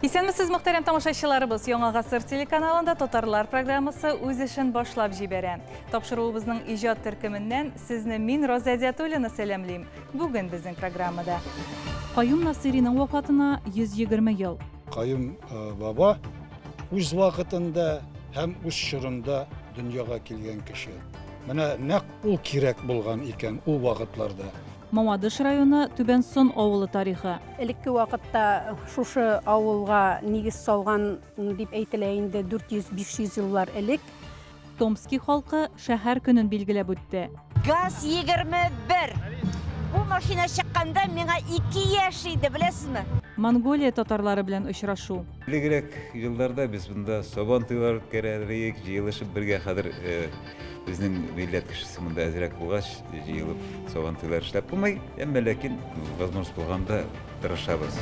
Исәнмесез, мөхтәрәм тамашачыларыбыз! Яңа гасыр телеканалында Татарлар программасы үз эшен башлап җибәрә. Тапшыруыбызның иҗат төркеменнән сезне мин, Роза Әдиатуллина, сәламлим. Бүген безнең программада. Каюм Насыйриның вафатына 120 ел. Каюм баба үз вакытында һәм үз чорында дөньяга килгән кеше. Менә нәкъ ул кирәк булган икән ул вакытларда. Мамадыш районы Түбән Сон авылы тарихы. Элекке вакытта шушы авылга нигез салган дип әйтелә инде 400-500 еллар элек. Томски халкы шәһәр көнен билгеләп үтте. ГАЗ 21. Бу машина чыкканда миңа 2 яшь иде, беләсезме? Монголия татарлары белән очрашу. Элегрәк елларда без монда сабан туйлар үткәрә идек, җыелышып бергә. Хәзер безнең милләт кешесе монда әзрәк булгач, җыелып сабан туйлар эшләп булмый. Әмма ләкин возможность булганда тырышабыз.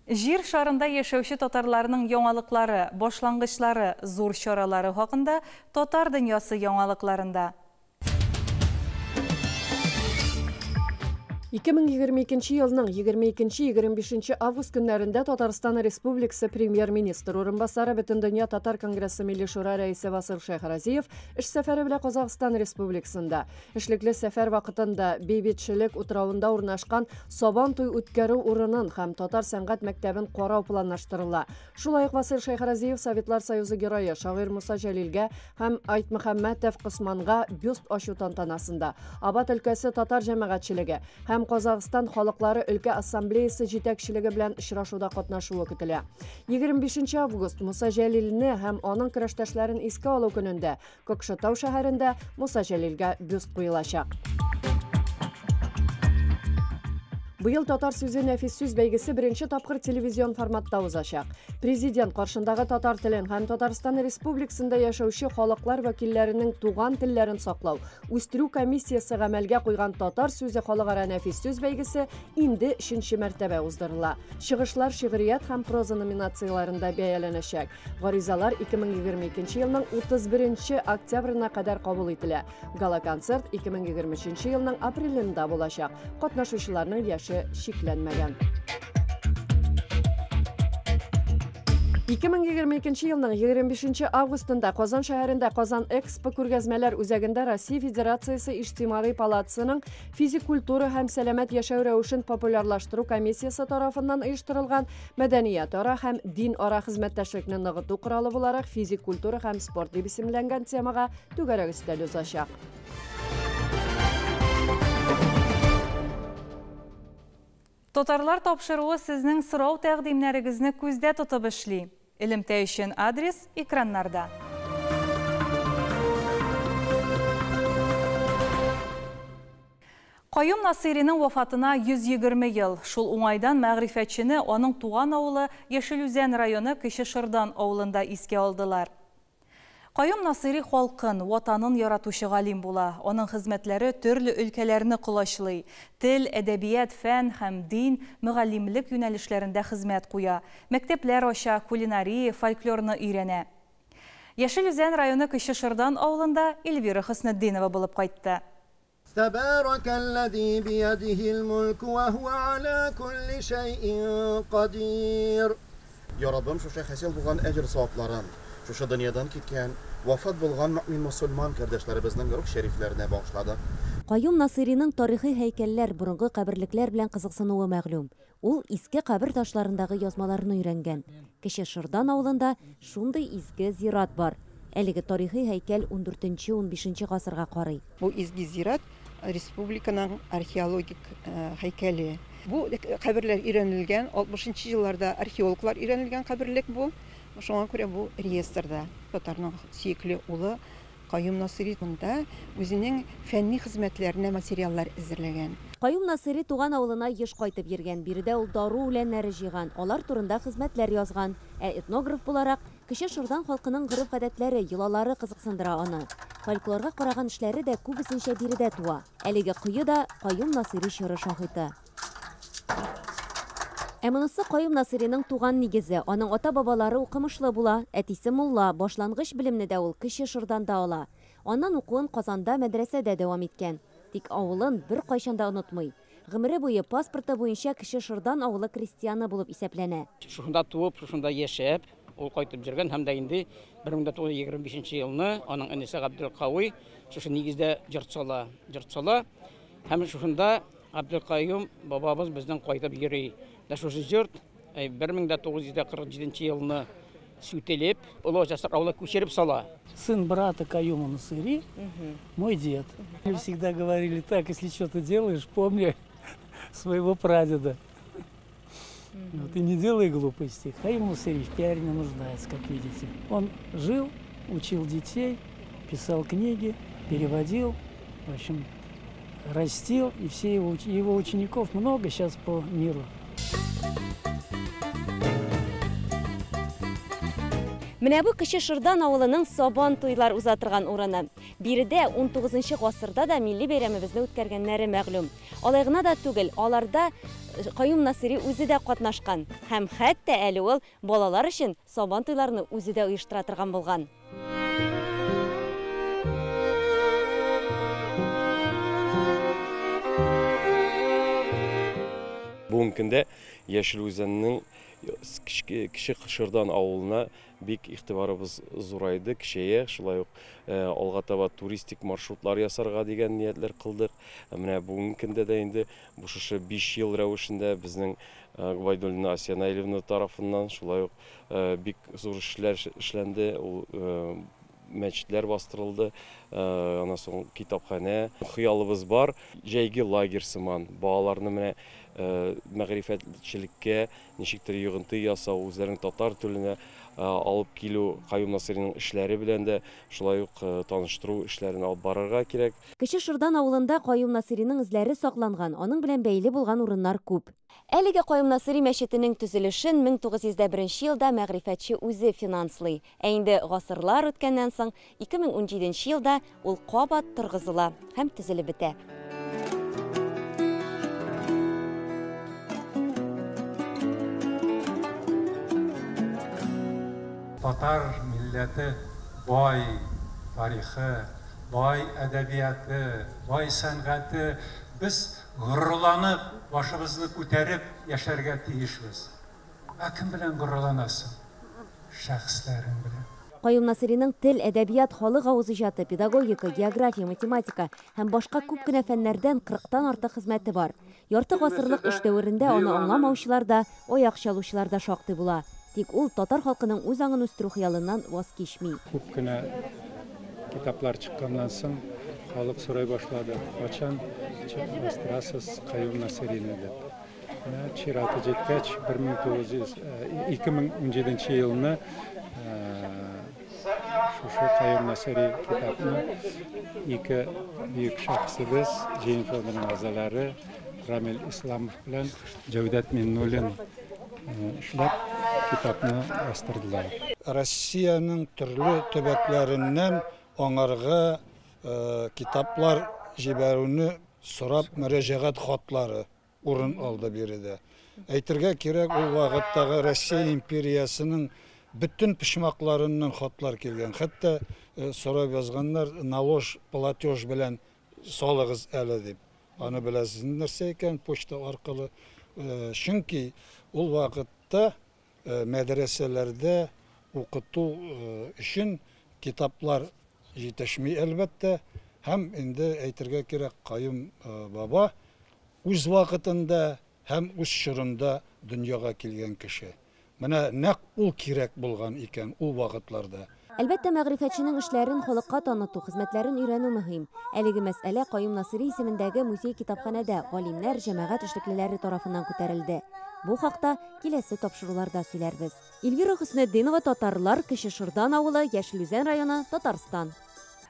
Җир шарында яшәүче татарларның яңалыклары, башлангычлары, зур чаралары хакында Татар дөньясы яңалыкларында. 2022 елның 22-25 август көннәрендә Татарстан Республикасы Премьер-министр урынбасары, Бөтендөнья татар конгрессы Милли Шура рәисе Васил Шәйхразиев эш сәфәре белән Казахстан Республикасында. Эшлекле сәфәр вакытында Бейбитчелек утравында урнашкан Сабан туй үткәрү урынын һәм татар сәнгать мәктәбен карау планлаштырыла. Шулай ук Васил Шәйхразиев Советлар Союзы герое, шагыйрь Муса Җәлилгә һәм Айтмөхәммәтов Косманга бюст ачу тантанасында, Абат өлкәсе татар җәмәгатьчелеге һәм Казахстан халыклары өлкә ассамблеясы җитәкчелеге белән очрашуда катнашуы көтелә. 25 август Муса Җәлилне һәм аның көрәштәшләрен искә алу көнендә Кокшетау шәһәрендә Муса Җәлилгә бюст куелачак. Быел Татар сүзе нәфис сүз бәйгесе беренче тапкыр телевизион форматта узачак. Президент каршындагы татар телен һәм Татарстан Республикасында яшәүче халыклар вәкилләренең туган телләрен саклау, үстерү комиссиясе гамәлгә куйган Татар сүзе халыкара нәфис сүз бәйгесе инде өченче мәртәбә уздырыла. Чыгышлар шигърият һәм проза номинацияләрендә бәяләнәчәк. Гаризалар 2022 елның 31 октябренә кадәр кабул ителә. Гала-концерт 2023 елның апрелендә булачак. Катнашучыларның яше чикләнмәгән. 2022 елның 25 августында Казан шәһәрендә Казан Экспо күргәзмәләр үзәгендә Россия Федерациясе Иҗтимагый палатасының физик культура һәм сәламәт яшәү рәвешен популярлаштыру комиссиясе тарафыннан оештырылган мәдәниятара һәм дин-ара хезмәттәшлекне ныгыту коралы буларак физик культура һәм спорт дип исемләнгән темага түгәрәк өстәл узачак. Татарлар тапшыруы сезнең сорау тәкъдимнәрегезне күздә тотып эшли. Элемтә өчен адрес экраннарда. Каюм Насыйриның вафатына 120 ел. Шул уңайдан мәгърифәтчене аның туган авылы Яшел Үзән районы Кече Шырдан авылында искә алдылар. Каюм Насыйри халкын, ватанын яратучы галим була. Аның хезмәтләре төрле өлкәләрне колачлый. Тел, әдәбият, фән һәм дин, мөгаллимлек юнәлешләрендә хезмәт куя. Мәктәпләр ача, кулинария, фольклорны өйрәнә. Яшел Үзән районы Кече Шырдан авылында Эльвира Хөснетдинова булып кайтты. Тәбәрәкәлләзи биядиһил мөлку вә һүә галә күлли шәйин кадир. Я Раббым, шушы хасил булган әҗер-савапларын, шушы дөньядан киткән, вафат булган мөэмин-мосылман кардәшләребезнең рух шәрифләренә багышладык. Каюм Насыйриның тарихи һәйкәлләр, борынгы каберлекләр белән кызыксынуы мәгълүм. Ул иске кабер ташларындагы язмаларны өйрәнгән. Кече Шырдан авылында шундый изге зират бар. Әлеге тарихи һәйкәл ундүртенче-унбишенче гасырга карый. Бу изге зират республиканың археологик һәйкәле. Бу каберләр өйрәнелгән, алтмышынчы елларда археологлар өйрәнелгән каберлек бу. Шуңа күрә бу реестрда. Татарның сөекле улы Каюм Насыйри монда үзенең фәнни хезмәтләренә материаллар әзерләгән. Каюм Насыйри туган авылына еш кайтып йөргән. Биредә ул дару үләннәре җыйган, алар турында хезмәтләр язган. Ә этнограф буларак, Кече Шырдан халкының гореф-гадәтләре, йолалары кызыксындыра аны. Фольклорга караган эшләре дә күбесенчә биредә туа. Әлеге кое да Каюм Насыйри чоры шаһиты. Ә монысы Каюм Насыйриның туган нигезе. Аның ата-бабалары укымышлы була. Әтисе мулла, башлангыч белемне дә ул Кече Шырданда ала. Аннан укуын Казанда мәдрәсәдә дәвам иткән. Тик авылын беркайчан да онытмый. Гомере буе паспорты буенча Кече Шырдан авылы крестьяны булып исәпләнә. Шушында туып, шушында яшәп, ул кайтып йөргән һәм дә инде 1925 елны аның энесе Габделкави шушы нигездә йорт сала, йорт сала. Һәм шушында Габделкаюм бабабыз безнең кайтып йөри. Менә шушы йорт 1947 елны сүтелеп, Олы Ачасыр авылына күчереп сала. Сын брата Каюма Насыри, мой дед. Мы всегда говорили так, если что-то делаешь, помни своего прадеда. Вот, и не делай глупостей. Каюм Насыри в пиаре не нуждается, как видите. Он жил, учил детей, писал книги, переводил, в общем, растил, и все его, его учеников много сейчас по миру. Менә бу Кече Шырдан авылының Сабан туйлар уза торган урыны. Биредә 19 гасырда да милли бәйрәмебезне үткәргәннәре мәгълүм. Алай гына да түгел, аларда э, Каюм Насыйри үзе дә катнашкан. Һәм хәтта әле ул балалар өчен Сабан туйларны үзе дә оештыра торган булган. Бүгенге көндә Яшел Үзәннең Кече Шырдан авылына бик игътибарыбыз зурайды, көчәя. Шулай ук алга таба туристик маршрутлар ясарга дигән ниятләр кылдык. Менә бүгенге көндә дә инде бу шушы 5 ел рәвешендә безнең Гобәйдуллина Асия Наилевна тарафыннан шулай ук бик зур эшләр эшләнде. Ул мәчетләр бастырылды, аннан соң китапханә. Хыялыбыз бар, җәйге лагерь сыман балаларны менә мәгърифәтчелеккә ничектер йогынты ясау, үзләренең татар теленә алып килү, Каюм Насыйриның эшләре белән дә шулай ук таныштыру эшләрен алып барырга кирәк. Кече Шырдан авылында Каюм Насыйриның эзләре сакланган, аның белән бәйле булган урыннар күп. Әлеге Каюм Насыйри мәчетенең төзелешен 1901 елда мәгърифәтче үзе финанслый. Ә инде гасырлар үткәннән соң, 2017 елда ул кабат торгызыла һәм төзелеп бетә. Татар милләте бай тарихы, бай әдәбияты, бай сәнгате. Без горурланып, башыбызны күтәреп яшәргә тиешбез. Ә кем белән горурланасың? Шәхесләрең белән. Каюм Насыйриның тел, әдәбият, халык авыз иҗаты, педагогика, география, математика һәм башка күп кенә фәннәрдән кырыктан артык хезмәте бар. Ярты гасырлык эш дәверендә аны аңламаучылар да, аяк чалучылар да шактый була. Тик ул татар халкының үз аңын үстерү хыялыннан ваз кичми. Күп кенә китаплар чыкканнан соң халык сорый башлады, кайчан бастырасыз Каюм Насыйрины дип. Менә чираты җиткәч, 2017 елны шушы Каюм Насыйри китапны ике бөек шәхесебез, Җыен фондының әгъзалары Рамил Исламов белән Җәүдәт Миннуллин эшләп китапны бастырдылар. Россиянең төрле төбәкләреннән аңарга китаплар җибәрүне сорап мөрәҗәгать хатлары урын алды биредә. Әйтергә кирәк, ул вакыттагы Россия империясенең бөтен почмакларыннан хатлар килгән. Хәтта сорап язганнар, налож, платеж белән салыгыз әле дип. Аны беләсез нәрсә икән, почта аркылы. Чөнки ул вакытта мәдрәсәләрдә укыту өчен китаплар җитешми, әлбәттә. Һәм инде әйтергә кирәк, Каюм баба үз вакытында һәм үз чорында дөньяга килгән кеше. Менә нәкъ ул кирәк булган икән ул вакытларда. Әлбәттә, мәгърифәтченең эшләрен халыкка таныту, хезмәтләрен өйрәнү мөһим. Әлеге мәсьәлә Каюм Насыйри исемендәге музей-китапханәдә галимнәр, җәмәгать эшлеклеләре тарафыннан күтәрелде. Бу хакта киләсе тапшыруларда сөйләрбез. Эльвира Хөснетдинова, Татарлар, Кече Шырдан авылы, Яшел Үзән районы, Татарстан.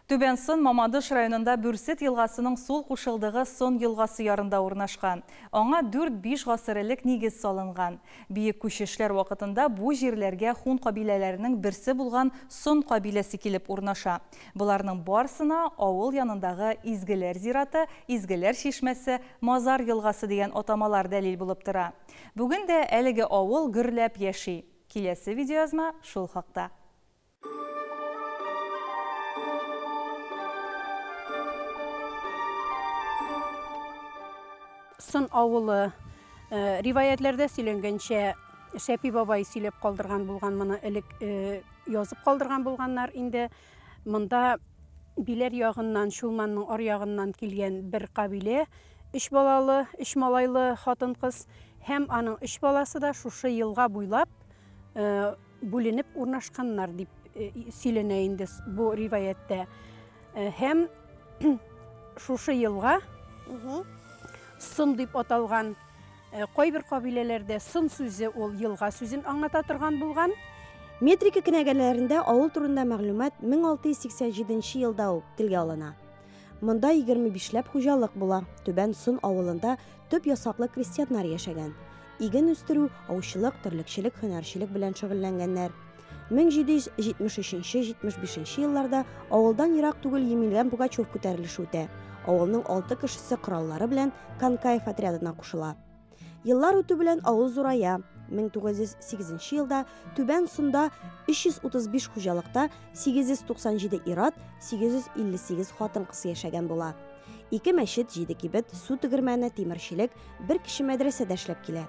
Түбән Сон Мамадыш районында Бөрсет елгасының сул кушылдыгы Сон елгасы ярында урнашкан. Аңа дүрт-биш гасыр элек нигез салынган. Биек күчешләр вакытында бу җирләргә хун кабиләләренең берсе булган Сон кабиләсе килеп урнаша. Боларның барсына авыл янындагы Изгеләр зираты, Изгеләр чишмәсе, Мазар елгасы дигән атамалар дәлил булып тора. Бүген дә әлеге авыл гөрләп яши. Киләсе видеоязма шул хакта. Сон авылы риваятьләрдә сөйләнгәнчә, Шәпи бабай сөйләп калдырган булган моны элек язып калдырган булганнар инде. Монда Биләр ягыннан, Чулманның аръягыннан килгән бер кабилә, өч балалы, өч малайлы хатын-кыз һәм аның өч баласы да шушы елга буйлап бүленеп урнашканнар дип сөйләнә инде бу риваятьтә. Һәм шушы елга Сон дип аталган. Кайбер кабиләләрдә сон сүзе ул елга сүзен аңлата торган булган. Метрика кенәгәләрендә авыл турында мәгълүмат 1687 нче елда ук телгә алына. Монда 25 ләп хуҗалык була, Түбән Сон авылында төп ясаклы крестьяннар яшәгән. Иген үстерү, аучылык, терлекчелек, һөнәрчелек белән шөгыльләнгәннәр. 1773 75 елларда авылдан ерак түгел Емельян Пугачев күтәрелеше үтә. Авылның алты кешесе кораллары белән Канкаев отрядына кушыла. Еллар үтү белән авыл зурая. 1908 елда Түбән Сонда 335 хуҗалыкта 897 ир-ат, 858 хатын-кыз яшәгән була. Ике мәчет, җиде кибет, су тегермәне, тимерчелек, бер кече мәдрәсә дә эшләп килә.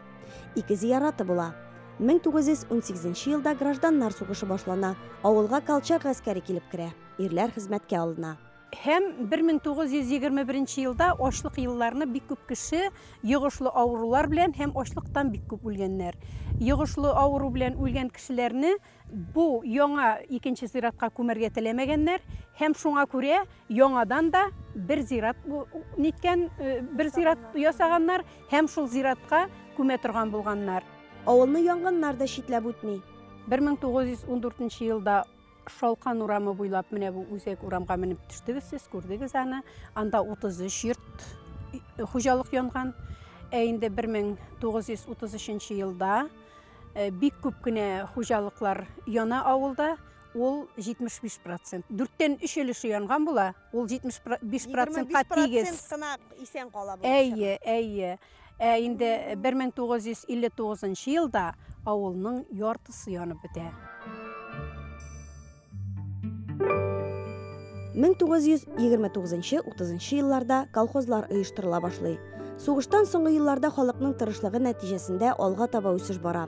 Ике зияраты була. 1918 елда гражданнар сугышы башлана, авылга Колчак гаскәре килеп керә, ирләр хезмәткә алына. Һәм 1921 елда ачлык елларны бик күп кеше йогышлы авырулар белән һәм ачлыктан бик күп үлгәннәр. Йогышлы авыру белән үлгән кешеләрне бу яңа икенче зиратка күмәргә теләмәгәннәр һәм шуңа күрә яңадан да бер зират ниткән, бер зират ясаганнар һәм шул зиратка күмә торган булганнар. Авылны янгыннар да читләп үтми. 1914 елда Шалкан урамы буйлап менә бу үзәк урамга менеп төштегез сез, күрдегез аны. Анда 33 йорт хуҗалык янган. Ә инде 1933 елда бик күп кенә хуҗалыклар яна авылда, ул 75 процент. Дүрттән өч өлеше янган була, ул 75 процентка тигез. 25 процент кына исән кала бу. Әйе, әйе. Ә инде 1959 елда авылның яртысы янып бетә. 1929-30 елларда колхозлар оештырыла башлый. Сугыштан соңгы елларда халыкның тырышлыгы нәтиҗәсендә алга таба үсеш бара.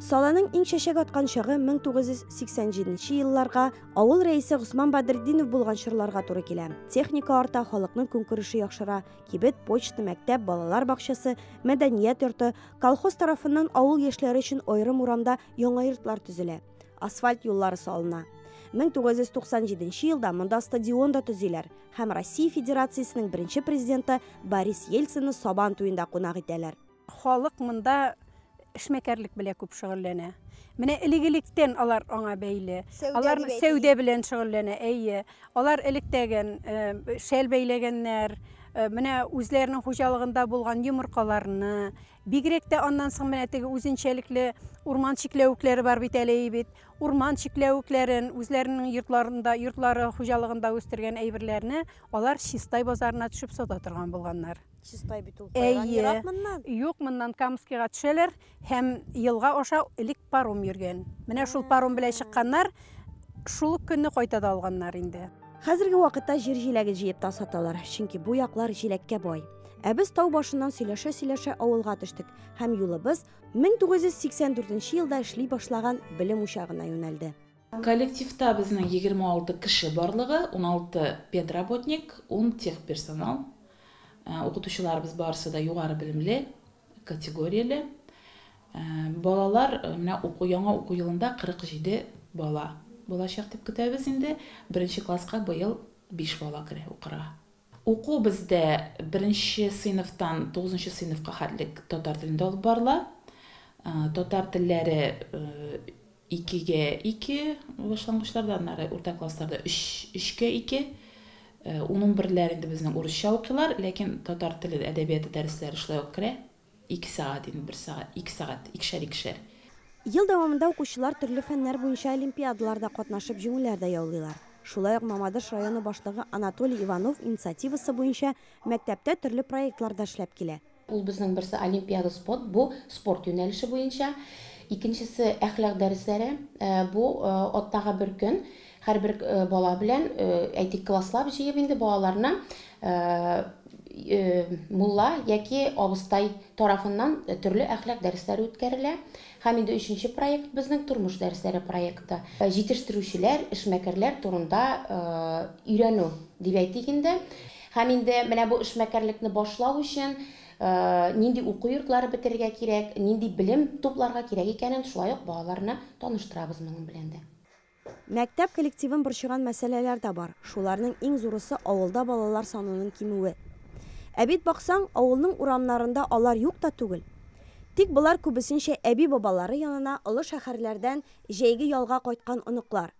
Саланың иң чәчәк аткан чагы 1987 елларга авыл рәисе Госман Бәдретдинов булган чорларга туры килә. Техника арта, халыкның көнкүреше яхшыра, кибет, почта, мәктәп, балалар бакчасы, мәдәният йорты, колхоз тарафыннан авыл яшьләре өчен аерым урамда яңа йортлар төзелә, асфальт юллары салына. 1997 елда монда стадион да төзиләр һәм Россия Федерациясенең беренче президенты Борис Ельцинны Сабан туенда кунак итәләр. Халык монда эшмәкәрлек белән күп шөгыльләнә. Менә элек-электән алар аңа бәйле. Алар сәүдә белән шөгыльләнә, әйе. Алар электәген шәл бәйләгәннәр, менә үзләренең хуҗалыгында булган йомыркаларны, бигрәк тә аннан соң менә теге үзенчәлекле урман чикләвекләре бар бит әле бит. Урман чикләвекләрен, үзләренең йортларында, йортлары хуҗалыгында үстергән әйберләрне алар Чистай базарына төшеп сата торган булганнар. Чистай бит ул кайран ерак моннан. Юк, моннан Камскийга төшәләр һәм елга аша элек паром йөргән. Менә шул паром белән чыкканнар, шул ук көнне кайта да алганнар инде. Хәзерге вакытта җир җиләге җыеп та саталар, чөнки бу яклар җиләккә бай. Ә без тау башыннан сөйләшә-сөйләшә авылга төштек һәм юлыбыз 1984 елда эшли башлаган белем учагына юнәлде. Коллективта безнең 26 кеше барлыгы, 16 педработник, 10 техперсонал. Укытучыларыбыз барысы да югары белемле, категорияле. Балалар менә уку яңа уку елында 47 бала булачак дип көтәбез инде. Беренче класска быел 5 бала керә укырга. Уку бездә беренче сыйныфтан тугызынчы сыйныфка хәтлек татар телендә алып барыла. Татар телләре икегә ике башлангычларда, аннары урта классларда өч, өчкә ике. Ун-унберләр инде безнең урысча укыйлар, ләкин татар теле, әдәбияты дәресләре шулай ук керә. Ике сәгать инде, бер сәгать, ике сәгать, икешәр-икешәр. Ел дәвамында укучылар төрле фәннәр буенча олимпиадаларда катнашып җиңүләр дә яулыйлар. Шулай ук Мамадыш районы башлыгы Анатолий Иванов инициативасы буенча мәктәптә төрле проектлар да эшләп килә. Ул безнең берсе олимпиада спорт, бу спорт юнәлеше буенча. Икенчесе әхлак дәресләре, бу атнага бер көн һәрбер бала белән, әйтик, класслап җыеп инде балаларны Мулла яки абыстай тарафыннан төрле әхлак дәресләре үткәрелә. Һәм инде өченче проект безнең тормыш дәресләре проекты. Җитештерүчеләр, эшмәкәрләр турында өйрәнү дип әйтик инде. Һәм инде менә бу эшмәкәрлекне башлау өчен нинди уку йортлары бетерергә кирәк, нинди белем тупларга кирәк икәнен шулай ук балаларны таныштырабыз моның белән дә. Мәктәп коллективын борчыган мәсьәләләр дә бар. Шуларның иң зурысы авылда балалар санының кимүе. Ә бит баксаң, авылның урамнарында алар юк та түгел. Тик болар күбесенчә әби-бабалары янына олы шәһәрләрдән җәйге ялга кайткан оныклар.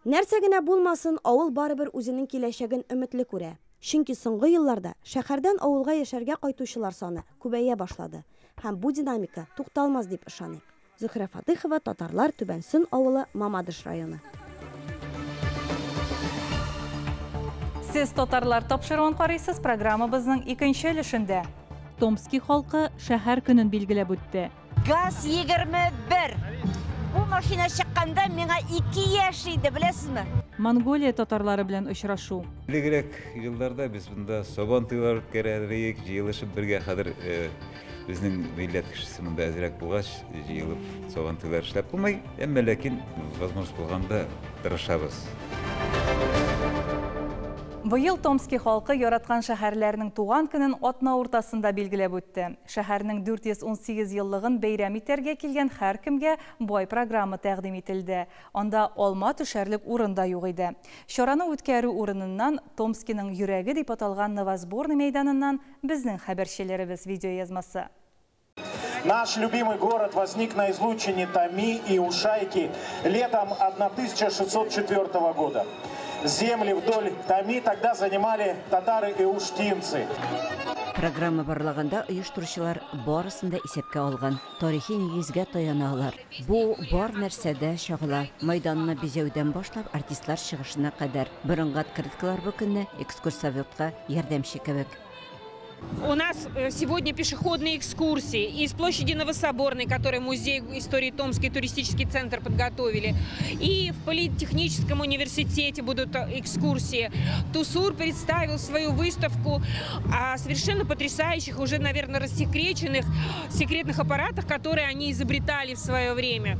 Нәрсә генә булмасын, авыл барыбер үзенең киләчәген өметле күрә. Чөнки соңгы елларда шәһәрдән авылга яшәргә кайтучылар саны күбәя башлады. Һәм бу динамика тукталмас дип ышаныйк. Зөһрә Фатыйхова, Татарлар, Түбән Сөн авылы, Мамадыш районы. Сез Татарлар тапшыруын карыйсыз, программабызның икенче өлешендә. Томски халкы шәһәр көнен билгеләп үтте. ГАЗ 21. Бу машина чыкканда миңа 2 яшь иде, беләсезме? Монголия татарлары белән очрашу. Элегрәк елларда без монда сабан туйлар үткәрәдек, җыелышып бергә. Хәзер безнең милләт кешесе монда әзрәк булгач, җыелып сабан туйлар эшләп булмый. Әмма ләкин возможность булганда тырышабыз. Быел Томски халкы яраткан шәһәрләренең туган көнен атна уртасында билгеләп үтте. Шәһәрнең 418 еллыгын бәйрәм итәргә килгән һәркемгә бай программа тәкъдим ителде. Анда алма төшәрлек урын да юк иде. Чараны үткәрү урыныннан Томскиның йөрәге дип аталган Новосборный мәйданыннан безнең хәбәрчеләребез видеоязмасы. Наш любимый город возник на излучине Томи и Ушайки летом 1604 года. Земли вдоль Томи тогда занимали татары и уштинцы. Программа барлаганда оештыручылар барысын да исәпкә алган. Тарихи нигезгә таяна алар. Бу бар нәрсәдә чагыла. Майданны бизәүдән башлап артистлар чыгышына кадәр. Борынгы открыткалар бу көнне экскурсоводка ярдәмче кебек. У нас сегодня пешеходные экскурсии из площади Новособорной, которую музей истории Томский туристический центр подготовили. И в Политехническом университете будут экскурсии. Тусур представил свою выставку о совершенно потрясающих, уже, наверное, рассекреченных секретных аппаратах, которые они изобретали в свое время.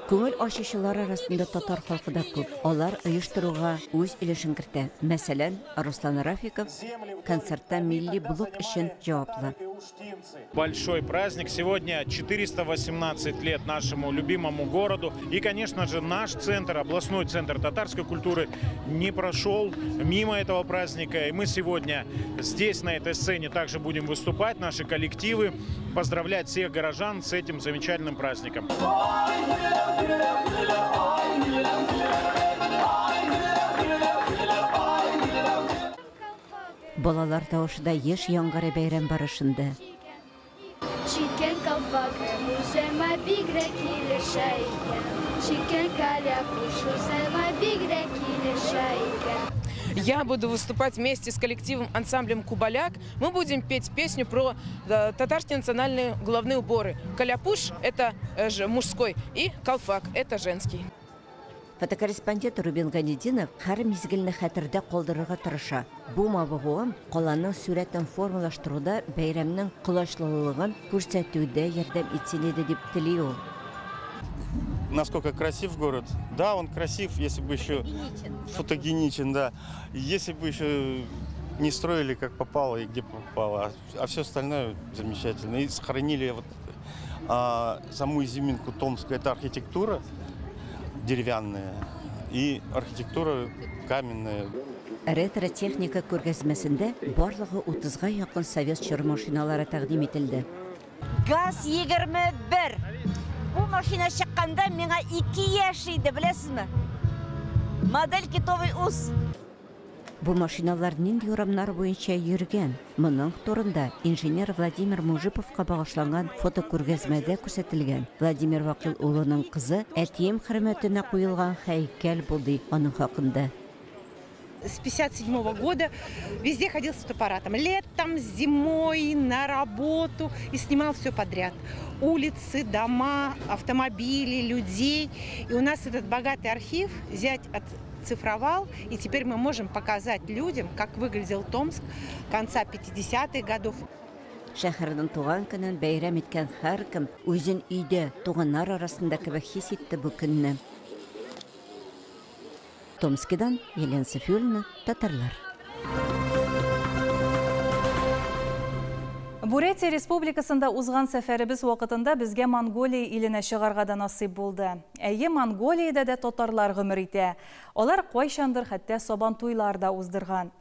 Күңел ачучылар арасында татар халкы да күп. Алар оештыруга үз өлешен кертә. Мәсәлән, Руслан Рафиков концертта милли блок өчен җаваплы. Большой праздник. Сегодня 418 лет нашему любимому городу. И, конечно же, наш центр, областной центр татарской культуры, не прошел мимо этого праздника. И мы сегодня здесь, на этой сцене, также будем выступать, наши коллективы, поздравлять всех горожан с этим замечательным праздником. Балалар тавышы да еш яңгырый бәйрәм барышында. Чиккән калфак үземә бигрәк килешә икән. Чиккән каляпуш үземә бигрәк килешә икән. Я буду выступать вместе с коллективом ансамблем «Кубаляк». Мы будем петь песню про татарские национальные головные уборы. Каляпуш – это мужской, и калфак – это женский. Фотокорреспондент Рубин Ганединов һәр мизгелне хәтердә калдырырга тырыша. Бу мавыгуым каланың сурәтен формалаштыруда бәйрәмнең колачлылыгын күрсәтүдә ярдәм итсен иде дип тели ул. Насколько красив город? Да, он красив, если бы еще фотогеничен, да. Если бы еще не строили как попало и где попало, а все остальное замечательно. И сохранили вот, саму изюминку Томска, это архитектура деревянная и архитектура каменная. Ретро-техника күргәзмәсендә барлыгы 30-га якын совет чоры машиналары тәкъдим ителде. ГАЗ 21. Бу машина чыкканда миңа 2 яшь иде, беләсезме? Модель китовый ус. Бу машиналар нинди урамнар буенча йөргән? Моның турында инженер Владимир Мужиповка багышланган фотокүргәзмәдә күрсәтелгән. Владимир Вакил улының кызы әтием хөрмәтенә куелган һәйкәл булды аның хакында. С 57-го года везде ходил с фотоаппаратом. Летом, зимой, на работу. И снимал все подряд. Улицы, дома, автомобили, людей. И у нас этот богатый архив, зять от оцифровал, и теперь мы можем показать людям, как выглядел Томск конца 50-х годов. Шәһәрнең туган көнен бәйрәм иткән һәркем үзен өйдә, туганнар арасында кебек хис итте бу көнне. Томскидан Елена Софиуллина, Татарлар. Бурятия Республикасында узган сәфәребез вакытында безгә Монголия иленә чыгарга да насыйп булды. Әйе, Монголиядә дә татарлар гомер итә. Алар кайчандыр хәтта Сабантуйлар да уздырган.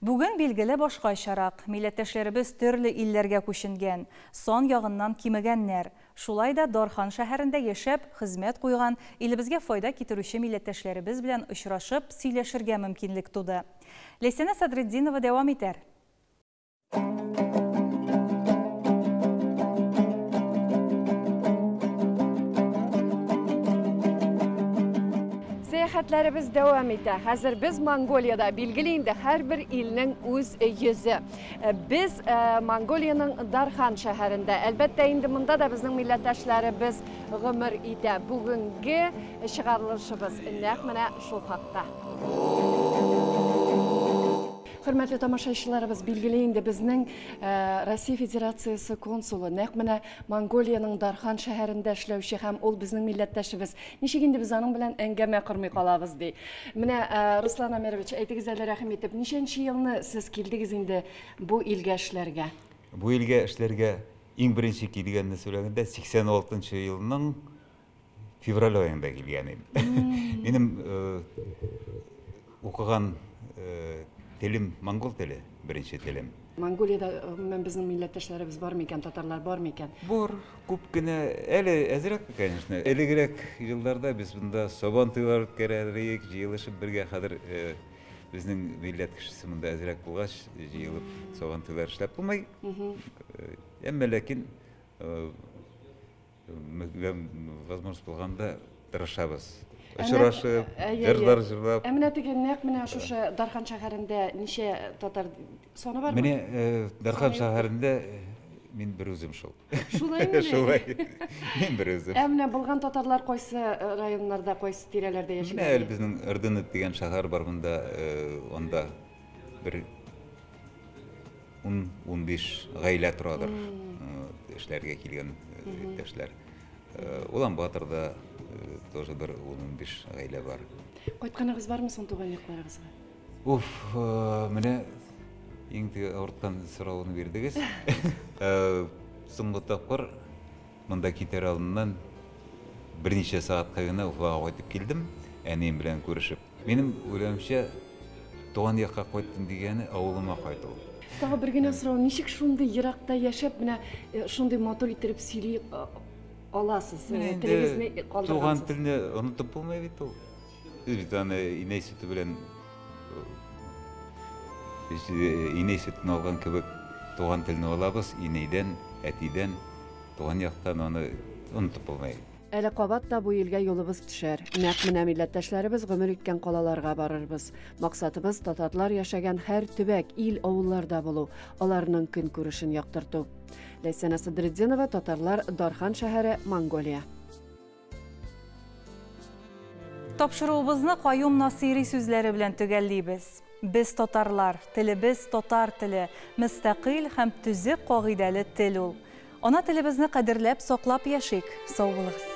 Бүген билгеле башкачарак. Милләттәшләребез төрле илләргә күченгән, сан ягыннан кимегәннәр. Шулай да Дархан шәһәрендә яшәп, хезмәт куйган, илебезгә файда китерүче милләттәшләребез белән очрашып, сөйләшергә мөмкинлек туды. Ләйсәнә Садретдинова дәвам итәр. Сәяхәтләребез дәвам итә. Хәзер без Монголиядә. Билгеле инде һәрбер илнең үз йөзе. Без Монголиянең Дархан шәһәрендә. Әлбәттә инде монда да безнең милләттәшләребез гомер итә. Бүгенге чыгарылышыбыз нәкъ менә шул хакта. Хөрмәтле тамашачыларыбыз, билгеле инде безнең Россия Федерациясе консулы нәкъ менә Монголиянең Дархан шәһәрендә эшләүче һәм ул безнең милләттәшебез. Ничек инде без аның белән әңгәмә кормый калабыз ди. Менә Руслан Амирович, әйтегез әле рәхим итеп, ничәнче елны сез килдегез инде бу илгә эшләргә? Бу илгә эшләргә иң беренче килгәнне сөйләгәндә 86 елның февраль аенда килгән идем. Минем укыган телем монгол теле, беренче телем. Монголиядә гомумән безнең милләттәшләребез бар микән, татарлар бар микән? Бар, күп кенә, әле әзрәк, конечно. Элегрәк елларда без монда Сабантуйлар үткәрә идек, җыелышып бергә. Хәзер безнең милләт кешесе монда әзрәк булгач, җыелып Сабантуйлар эшләп булмый. Әмма ләкин возможность булганда тырышабыз. Очрашып, җырлар җырлап. Ә менә теге нәкъ менә шушы Дархан шәһәрендә ничә татар саны бармы? Менә Дархан шәһәрендә мин бер үзем шул. Шулаймы? Шулай. Мин бер үзем. Ә менә булган татарлар кайсы районнарда, кайсы тирәләрдә яшиләр? Менә әле безнең Эрдэнэт дигән шәһәр бар монда, анда бер 10-15 гаилә торадыр. Эшләргә килгән иптәшләр. Улан-Баторда тоже бер 10-15 гаилә бар. Кайтканыгыз бармы соң туган якларыгызга? Уф, менә иң теге авырткан сорауны бирдегез. Соңгы тапкыр монда китәр алдыннан берничә сәгатькә генә Уфага кайтып килдем, әнием белән күрешеп. Минем уйлавымча, туган якка кайттым дигәне авылыма кайту. Тагы бер генә сорау, ничек шундый еракта яшәп, менә шундый матур иттереп сөйли аласыз, телегезне калдыргансыз? Туган телне онытып булмый бит ул. Без бит аны инәй сөте белән, инәй сөтен алган кебек туган телне алабыз, инәйдән, әтидән, туган яктан аны онытып булмый. Әле кабат та бу илгә юлыбыз төшәр. Нәкъ менә милләттәшләребез гомер иткән калаларга барырбыз. Максатыбыз татарлар яшәгән һәр төбәк, ил, авылларда булу, аларның көнкүрешен яктырту. Ләйсәнә Садретдинова, Татарлар, Дархан шәһәре, Монголия. Тапшыруыбызны Каюм Насыйри сүзләре белән төгәллибез. Без татарлар, телебез татар теле, мөстәкыйль һәм төзек кагыйдәле тел ул. Ана телебезне кадерләп, саклап яшик. Сау булыгыз.